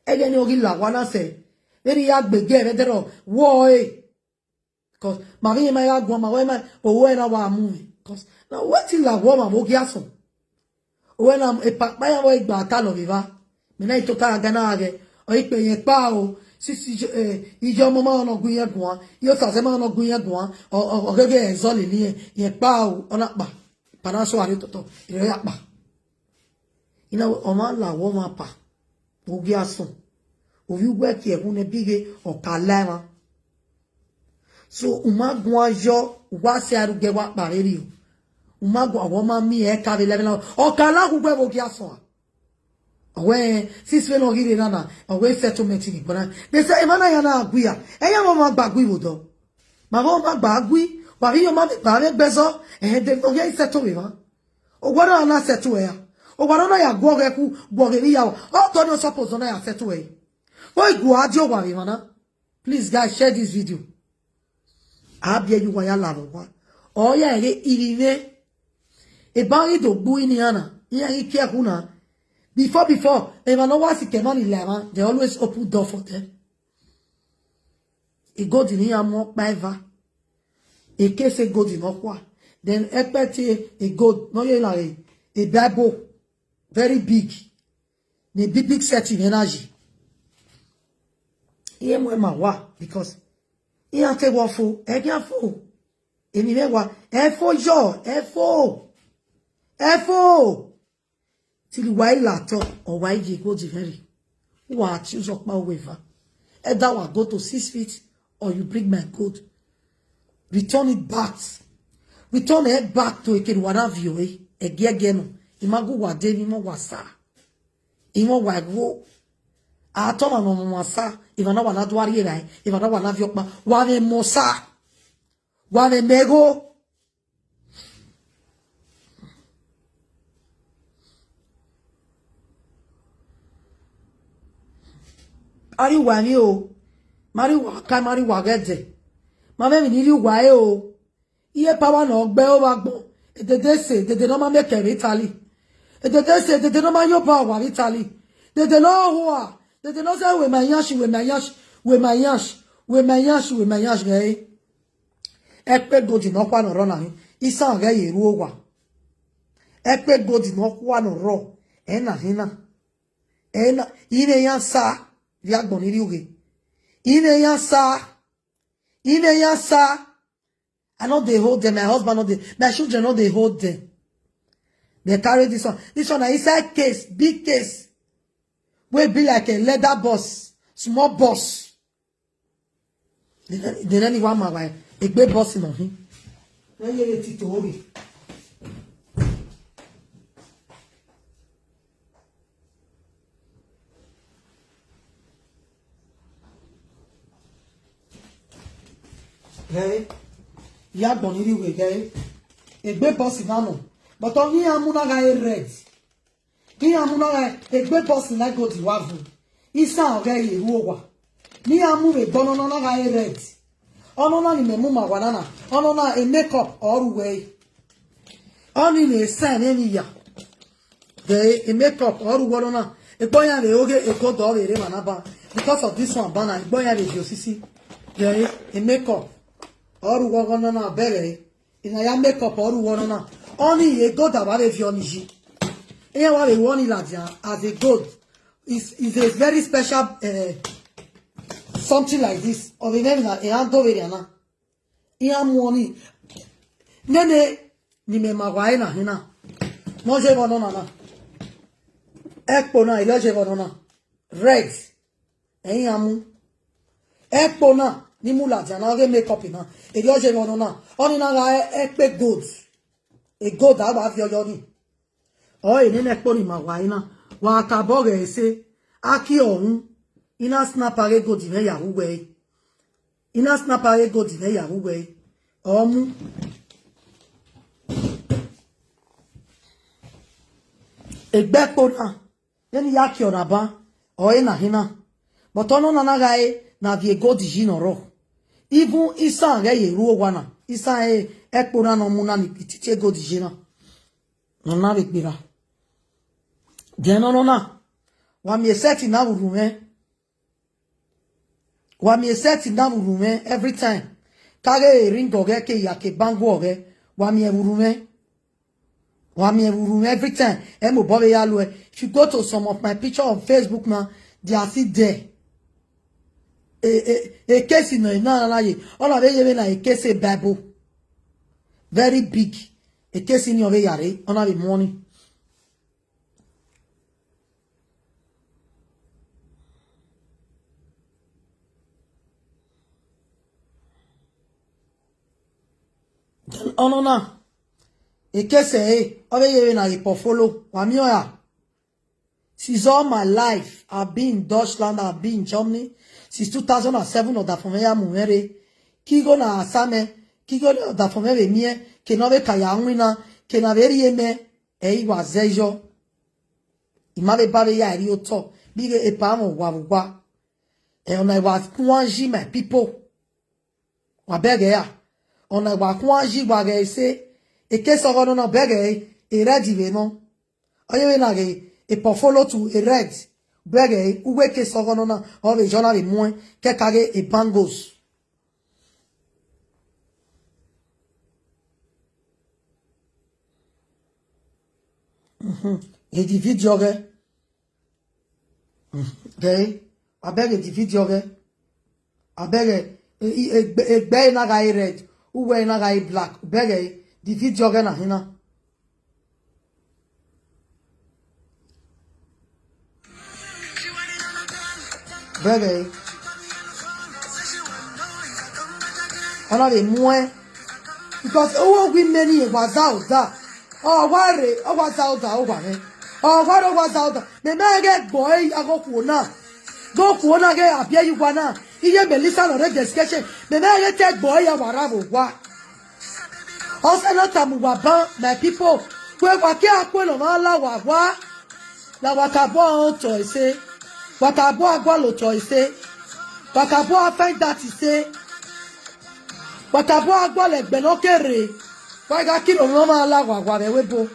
Again, ogi la gwa na se. Very ya gbege, very dero. Wo e. Because ma vi ma ya gwa ma we ma o we na wa mu. Because na wetin la wo ma bo gi aso. O we na e pa pa ya we gba ta lo viva. Mi na ito ta ga na ge. O ipe yen pa o. Sisi eh ijo mo ma no gun yen gwa. Yo sa se ma no gun yen gwa. O o o gege e zo le ni yen pa o ona pa. Para so ari toto. Iro ya pa. Ina o ma la wo ma pa. Ogi aso. Ovi ugwe ki ehun ne bige o ka lema. So uma gwa yo wa se aruge wa pa re ri o. Uma gwa wo ma mi e ka ve leve na. O ka la ugwe bo gi aso. Owe six we no gire na na. Owe settlement ni bona. They say emana ya na aguya. E ya mo ma gba gwi wo do. Ma go ma gba gui, wa ri yo ma be gba be gbezo, eh, de no ye settle we ma. O wa na na settle ya. O wa na ya gwo ge ku, gwo ge ri ya. O to ni o suppose na ya settle we. O igu adio wa we ma na. Please, guys, share this video. Abie you wa ya la wa. O ya re iri ne. E ba ri do gbu ini ana. Iya ri ke ku na. Before, before, e ma no wa si ke ma ni le ma. They always open door for them. E go di ni ya mo pa eva. E ke se go di no kwa. Then expect a, a gold, no ye na a, a Bible. Very big. The big, big set in energy. Iye mo ma wa because iye te wo fo, e gya fo. Emi me wa, e fo yo, e fo. E fo. Till wa ila to, or wa ye go di very. Wa choose up my waiver. Either wa go to six feet or you bring my gold. Return it back. Return it back to Ekeruwa na vio e. Ege ege no. Imagu wa de ni mo wa sa. Imo wa go. Atoma no mo wa sa. Iva na wa na duari e rai. Iva na wa na vio pa. Wa ve mo sa. Wa ve mego. Ari wa ni o. Mari wa ka mari wa gede. Ma ve mi ni ri wa e o. Iye power no gbe o wa gbon. Edede se, edede no ma make e Italy. Edede se, edede no ma yo power wa Italy. Edede no hua. Edede no se we ma yash, we ma yash, we ma yash, we ma yash, we ma yash, eh. Ekpe godi no kwa no ro na ni. Isa ge ye ru owa. Ekpe godi no kwa no ro. E na hina. E na, ine ya sa, vi agbon ni ri uge. Ine ya sa. Ine ya sa. I no dey hold them. My husband no dey. My children no dey hold them. They carry this one. This one na inside case, big case. Wey be like a leather boss, small boss. They don't, they don't want my wife. A big boss in him. When you let it to me. Hey, ya gbon ni we, hey. A big boss in no. But on here, I'm not gonna red. Ki ya mu na ga egbe boss na go di wavu. Isa oge ye ru owa. Ni ya mu we gbono no na ga e red. Ono na ni me mu ma wa na na. Ono na e makeup oru we. Oni ne sa ne ni ya. De e makeup oru wo na. E gbo ya we oge e ko do we re ma na ba. Because of this one ba na e gbo ya we di osisi. De e makeup oru wo na na bere. Ina ya makeup oru wo na. Oni ye gold aba re vi oni ji. Eya wa re wo ni la dia as a gold. Is is a very special uh, something like this. Or the name na e ando very na. Iya mu oni. Nene ni me ma wa e na hina. No je wo na na. Ekpo na, ilo je wo na. Red. Eyin amu. Ekpo na ni mu la dia na ge makeup na. Eri oje no na. Oni na ga e- ekpe gold. E gold a ba fi oyo ni. O e ni ne ekpo ni ma wa ina. Wa ka bo ge se. Aki ohun. Ina snap age gold me ya wu we. Ina snap age gold me ya wu we. Omu. Egbe ekpo na. Then ya ki ona ba, o e na hina. But ono na na ga e na vi e gold ji no ro. Even isa ga ye ru owa na. Isa e ekpo na no mu na ni pititi e gold ji na. No na be gbera. Then ono na. Wa mi e set na uru me. Wa mi e set na uru me every time. Kage e ring oge ke ya ke bangu oge. Wa mi e uru me. Wa mi e uru me every time. E mo bo be ya lu e. If you go to some of my picture on Facebook now, they are still there. E e e case no na na ye. All of ye na e case Bible. Very big. E case ni ove yare. Ona be money. Ono na. E case e. Ove ye na e portfolio. Wa mi oya. Since all my life, I've been in Deutschland, I've been in Germany. Since two thousand and seven, or that from here, Mumere. Kigo na asame, kigo na da for me be mie, ke no be kaya nwina, ke na be rie me, e iwa zejo. Ima be ba be ya ri oto, bi ge e pa mo wa wa. E ona wa kwanji, my people. Wa bege ya. Ona wa kwanji wa ge se, e ke so go no no bege, e ready we no. Oye we na ge, e portfolio to e red. Bege, uwe ke so go no na, o be jona be mue, ke kage e bangles. Mhm. E di video ge. Mhm. Ge. Abeg e di video ge. Abeg e, e, e, egbe, egbe na ga e red. Uwe na ga e black. Bege, e di video ge na hina. Bege. Ona be mue. Because owo gwi many e wa za oda. O wa re, o wa za oda, o wa re. O wa re, o wa za oda. Me me ge gbo e ya go kuona. Go kuona ge apia yu gwana. Iye Melissa no re description. Me me ge te gbo e ya wa ra bo wa. Ose na tamu wa ban, my people. Kwe wa ke akwe lo ma la wa wa. La wa ka bo on to ese. Wa ka bo agwa lo to ese. Wa ka bo a find that ese. Wa ka bo agwa le gbe no kere. Wa ga kilo no ma la wa wa be we bo.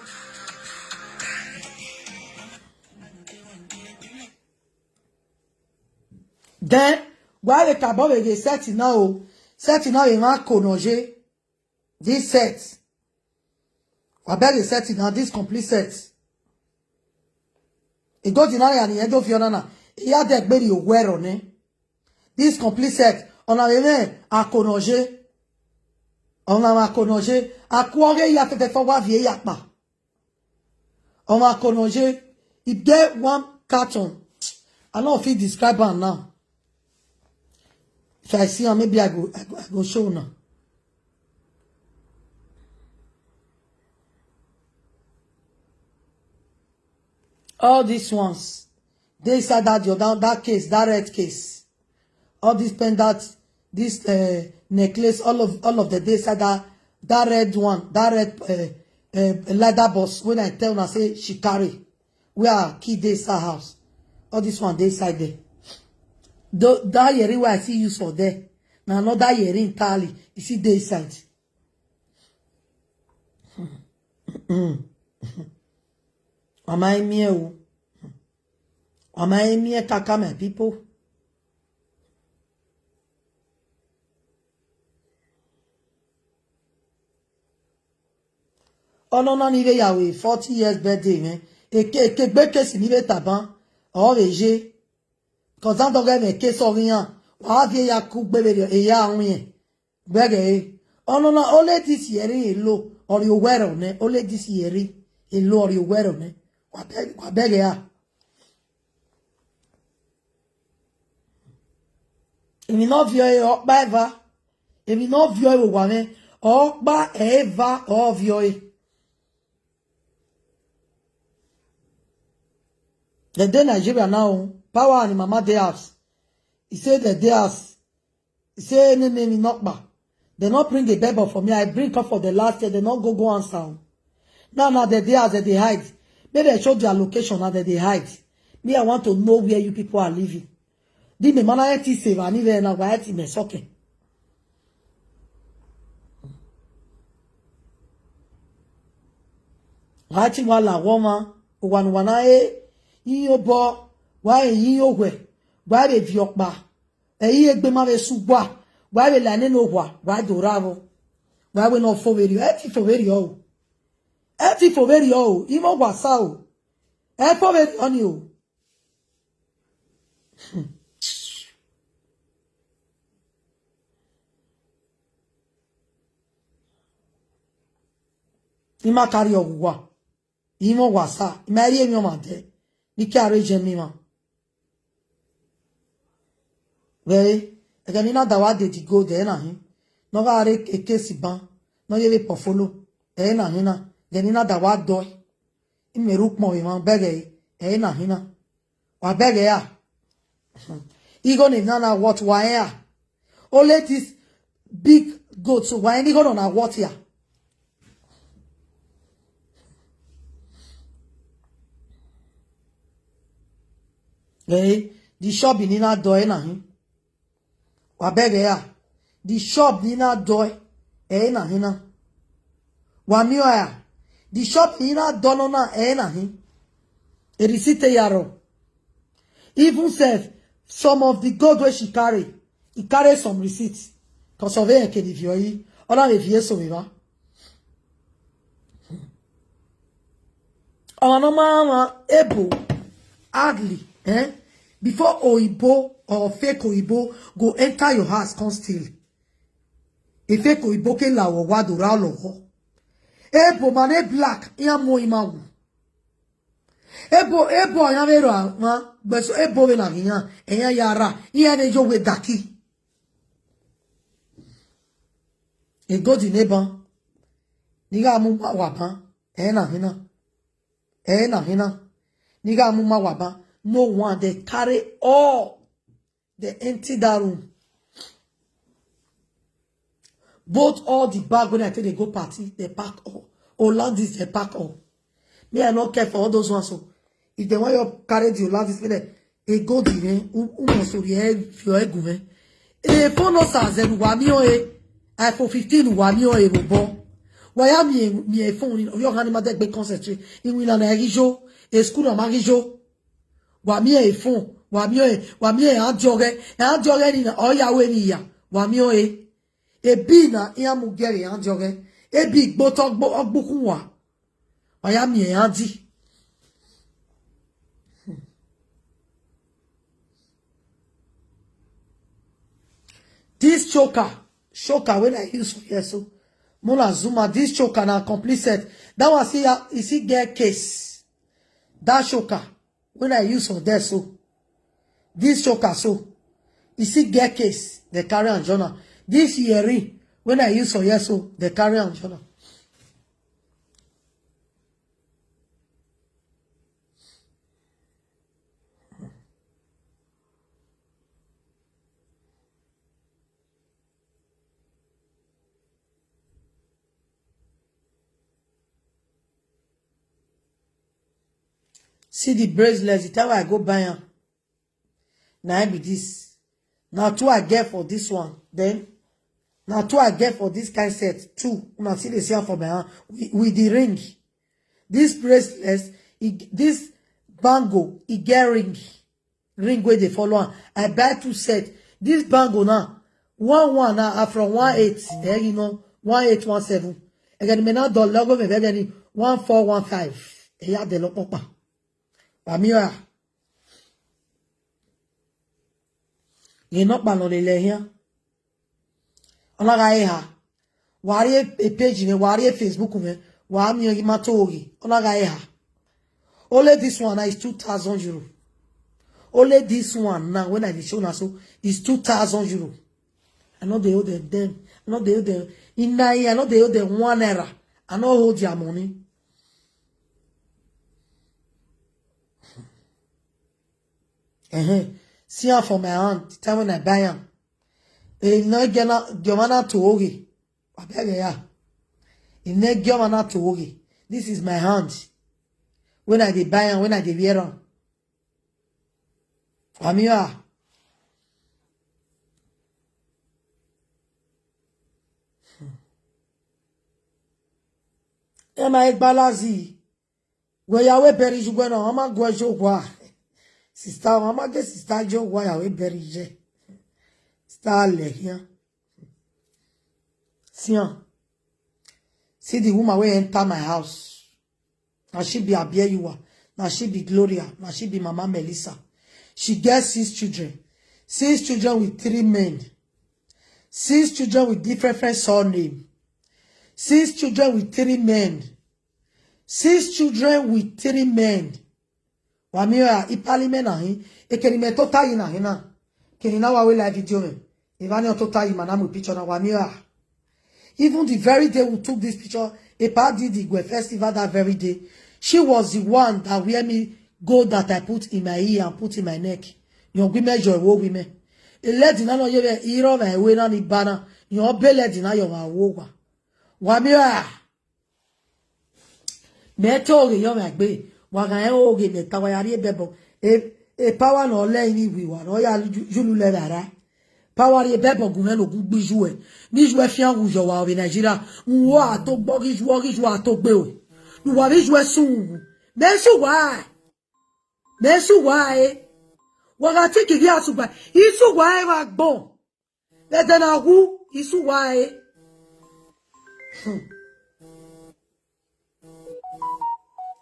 Then, wa le ka bo be ge set now o. Set now e ma ko no je. This set. Wa beg a set now, this complete set. E go dinari ani edo fiona na. E ya de gberi o wero ne. This complete set. Ona we me akonoje. Ona ma akonoje. Akwoge ya tete for wa vie ya pa. Ona akonoje. E get one carton. I no fit describe am now. If I see am, maybe I go, I go, I go show una. All these ones, they inside that your, that, that case, that red case. All this pendant, this, uh, necklace, all of, all of the, they inside that, that red one, that red, uh, uh, leather box. When I tell una say she carry, where her key dey inside house. All this one dey inside there. Tho-, that earring wey I see use for there, na another earring entirely. You see dey inside. Mama Emie o. Mama Emie kaka, my people. Ono na ni ve ya we forty years birthday, man. Eke, eke gbe kesi ni ve taban. O ve je. Cause that dog have a case of yan. Wa vie ya ku gbe ve e ya win. Bege e. Ono na only this year e lo. Or you wear on it. Only this year e lo. Or you wear on it. Wa beg, wa beg ya. Èmi náà fi ọyẹ ọpá ẹ̀fà. Èmi náà fi ọyẹ wà mí. Ọpá ẹ̀fà ọ̀fi ọyẹ. They dey Nigeria now. Power and mama dey house. He say they dey house. He say any name is not ba. They not bring a bebo for me. I bring up for the last year. They not go go answer. Now, now they dey house, they dey hide. Maybe I show their location, now they dey hide. Me, I want to know where you people are living. Di me mana eti se va ni ve na wa eti me soke. Wa eti wa la wo ma, o wa nu wa na e, yi o bo, wa e yi o we, wa e vi opa, e yi egbe ma ve su wa, wa e la ne no wa, wa do ra vo, wa e no fo ve ri, eti fo ve ri o. Eti fo ve ri o, i mo wa sa o. E fo ve ri o ni o. Ima carry your wa. Imo wasa. Ima ri emi o ma de. Ni ki are je mi ma. Very. Ege ni na da wa de di go de na hin. No ga are eke si ban. No ye ve portfolio. E na hin na. Ege ni na da wa do. Ime ru pon ve ma bege. E na hin na. Wa bege ya. Igo ni na na what wa ya. Only this, big goat, so why any go on a what here? Eh, the shop in inner door, eh, na him. Wa beg ya. The shop in inner door, eh, na him na. Wa mi oya. The shop in inner door no na, eh, na him. A receipt, eh, yaro. Even sef, some of the gold wey she carry, he carry some receipt. Cause of eh, kedi fi oyi. Ola le fi eso mi ba. Our normal one, able, hardly, eh? Before Oyibo or fake Oyibo go enter your house, come steal. A fake Oyibo ke la wo wa do ra lo wo. Able man, eh, black, ya mo imawu. Able, able, ya vero, ma, but so able we na giyan, eh, ya yara, ya ne jo we daki. E go di neighbor. Niga mu ma wa ban. Eh, na hina. Eh, na hina. Niga mu ma wa ban. No one, they carry all. They empty that room. Both all the bag when I take they go party, they pack all. All of this, they pack all. Me, I no care for all those ones. So if they want you carry the all of this, they e go di, eh, u-, u mo so ye, fi o e gu, eh. E fo no sa ze wa mi o e. iPhone fifteen wa mi o e bo bo. Wa ya mi e, mi e phone ni, yo hani ma de gbe concentrate. Iwi na na e jo, e school na ma jo. Wa mi e phone, wa mi o e, wa mi e a joge, e a joge ni na, o ya we ni ya. Wa mi o e. E bi na, e a mu gere a joge. E bi gbo to gbo, ogbukun wa. Wa ya mi e a di. This choker, choker when I use for here so, Mola Zuma, this choker na complete set. That one see ya, you see get case. That choker when I use for there so, this choker so, you see get case, they carry on journal. This earring when I use for here so, they carry on journal. See the bracelets, the time I go buy am. Na im be this. Na two I get for this one. Then, na two I get for this kind set. Two. Una see the same for my hand. With, with the ring. This bracelet, e, this bangle, e get ring. Ring wey dey follow am. I buy two set. This bangle now, one one now, are from one eight, eh, you know, one eight one seven. Again, me now the logo me again one four one five. Eh, ya de lo popa. Amira. Ye no pa lo le le here. Ona ga eha. Wari e, e page me, wari e Facebook me, wa mi o ma to oge. Ona ga eha. Only this one now is two thousand euro. Only this one now, when I dey show now so, is two thousand euro. I know they owe them, them. I know they owe them. In that year, I know they owe them one naira. I know hold their money. Uh-huh. See am for my hand, the time when I buy am. E no get na, the man na to oge. I beg ya. E no get man na to oge. This is my hand. When I dey buy am, when I dey wear am. Amira. Ema egbalazi. Gwe ya we beri ju gwe na, ama gwe jo gwa. Sister, ama ge sister jo gwa ya we beri je. Sister le here. See am. See the woman wey enter my house. Na she be Abieyiwa. Na she be Gloria. Na she be Mama Melissa. She get six children. Six children with three men. Six children with different, different surname. Six children with three men. Six children with three men. Wa mi oya, i pali me na hin. E keni me to tayi na hin na. Keni na wa we live video me. E ba ni o to tayi ma na mu picture na wa mi oya. Even the very day we took this picture, e pa did the Igwe festival that very day. She was the one that wear me gold that I put in my ear and put in my neck. Yon gwi me joy wo gwi me. E lady na no ye be iro na ewe na ni bana. Your belly deny your wa wo wa. Wa mi a. Me to ge yo me gbe. Wa ga e o ge me ta wa ya ri bebo. E, e power no le ni wi wa no ya ju-, julu le rara. Power ri bebo gun me no gun gbiju e. Ni ju e fi an wu yo wa o Nigeria. Nwo a to gbo gi ju o gi ju a to gbe o. Nu wa bi ju e sun wu. Me su wa. Me su wa e. Wa ga ti ki gi a su gba. Isu wa e wa gbo. Dede na wu, isu wa e. Hmm.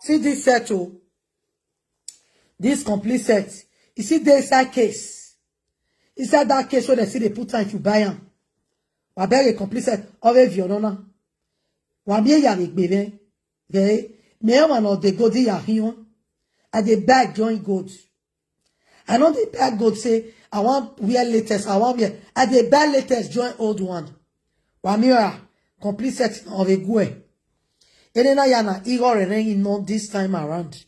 See this set o. This complete set. You see the inside case. Inside that case where they see they put time if you buy am. Wa beg a complete set of a view, no, no. Wa mi ya be gbe me. Okay? Me wa no dey go di ya hion. I dey buy join gold. I no dey buy gold say I wan wear latest, I wan wear. I dey buy latest join old one. Wa mi ra complete set of a gwe. Ene na ya na igo re re no this time around.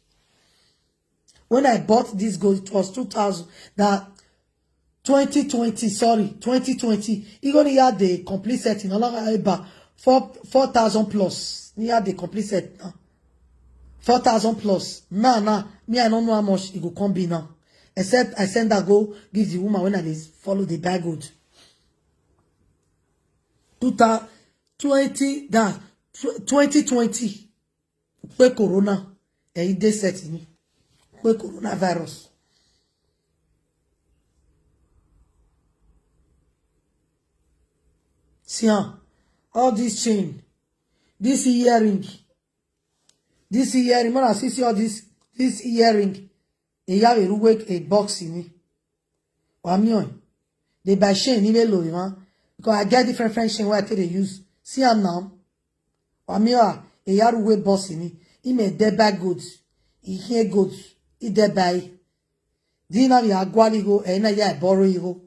When I bought this gold, it was two thousand, that twenty twenty, sorry, twenty twenty. He only had the complete set in Olaga Eba, four, four thousand plus. He had the complete set now. Four thousand plus. Now, now, me, I don't know how much it go come be now. Except I send that go give the woman when I dey follow the buy gold. Two thousand twenty, that, tw-, twenty twenty. Pe corona, e dey set ni. Pe coronavirus. See am, all this chain, this earring, this earring, man, I see, see all this, this earring. E ya we ruwe e box ni. Wa mi on. They buy chain ni we lo, man. Because I get different French chain where I take dey use. See am now. Wa mi a, e ya ruwe boss ni. He may dey buy goods. He hear goods. He dey buy. Di na ya gwali go, e na ya borrow go.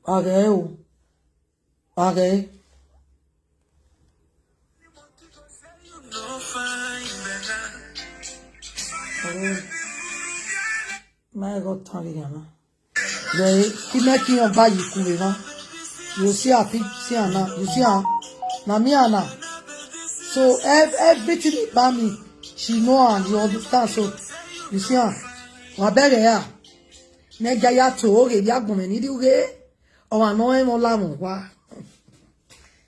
Wage o. Wage. My God, tell you now. They keep making your buy you cool, you know. You see her pic, see her now. You see her. Na me and her. So ev-, everything about me, she know and you understand. So you see her. Wa bere ya. Ne ga ya to oge ya gbon me ni di oge. O wa no e mo la mo wa.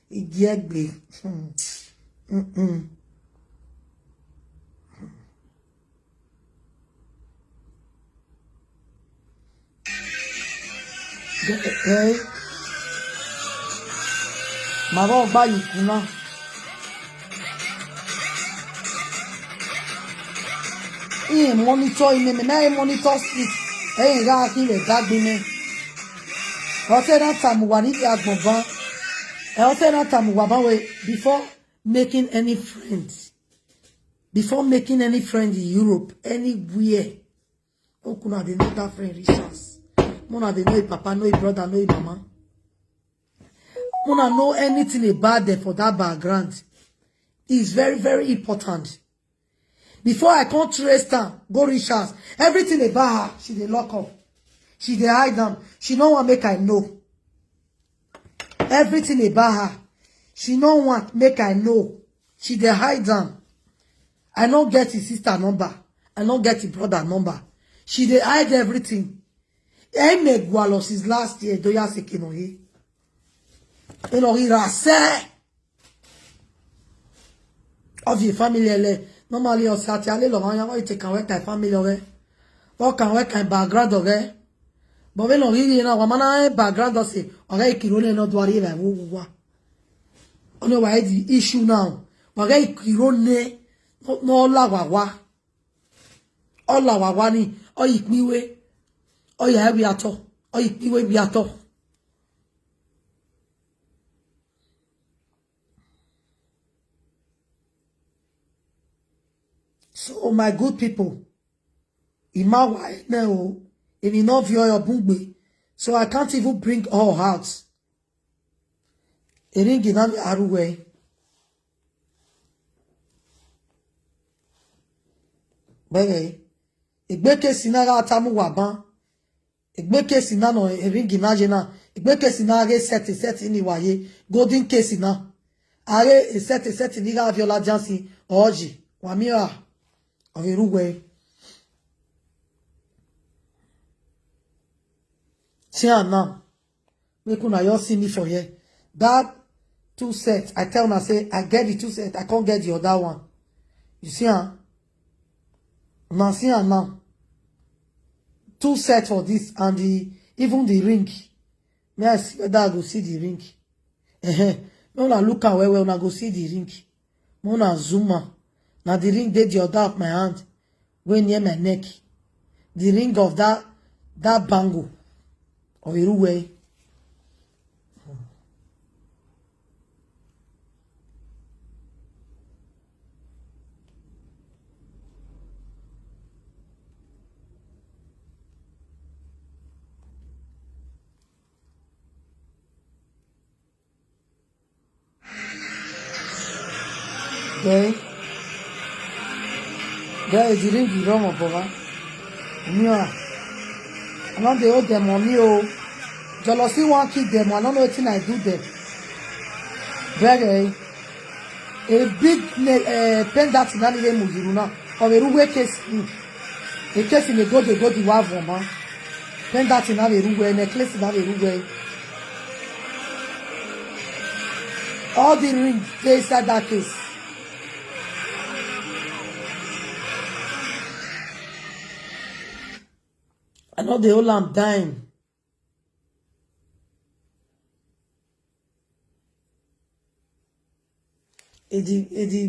Igi egbe. Mm-mm. Hey. Màá bọ̀ gbá yìí kú náà. Ìyẹn monitor ìmẹ̀mẹ̀ náà, ìyẹn monitor speed. Ẹ̀yìn ìyá kí lè dágbé mẹ́. Ọ̀tẹ̀ náà tààmù wà nídìí àgbọ̀nbán. Ẹ̀ ọ̀tẹ̀ náà tààmù wà báwo before making any friend. Before making any friend in Europe, anywhere. Okuna dey know that friend reach house. Mona dey know him papa, know him brother, know him mama. Mona know anything about them for that background. It's very, very important. Before I come trace am, go reach house. Everything about her, she dey lock up. She dey hide am. She no wan make I know. Everything about her, she no want make I know. She dey hide am. I no get his sister number. I no get his brother number. She dey hide everything. Eme gwalo since last year, do ya se ke no ye. E no ira se. Of your family ele. Normally, o sati ale lo wan ya, o te kan we kai family ore. O kan we kai background ore. But we no really na wa mana e background o se. Ore ikiro ne no do ari ba wo wa. Ono wa e di issue now. Wa ga ikiro ne no, no la wa wa. Ola wa wa ni. O ikpiwe. O ya wi ato. O ikpiwe wi ato. So, my good people, Imawa ene o, emi no vio your bungbe. So I can't even bring all out. Eringi na aruwe. Bere. Egbe kesi na ga tamu waban. Egbe kesi na no eringi na je na. Egbe kesi na ge set set ni waye. Golden kesi na. Are e set set ni ga Viola Jansi oji. Wamira. Overuwe. Tia na. Make una just see me for here. That two set, I tell una say I get the two set, I can't get the other one. You see, huh? Now see, huh, now. Two set for this and the even the ring. May I see whether I go see the ring? Uh-huh. When I look at well, when I go see the ring. Mona Zuma. Now the ring dey the other of my hand. Wey near my neck. The ring of that that bangle. Of Iruwe. Then, then the ring you run, Baba. Mia. I no dey owe them money, oh. Jealousy wan kill them. I no know wetin I do them. Bere, a big ne- uh, pendant na nile mujuru na. Of a ruwe case. Mm. A case in a go dey go the wa voma. Pendant na a ruwe, necklace na a ruwe. All the ring dey inside that case. I know the whole am dime. Edi, Edi,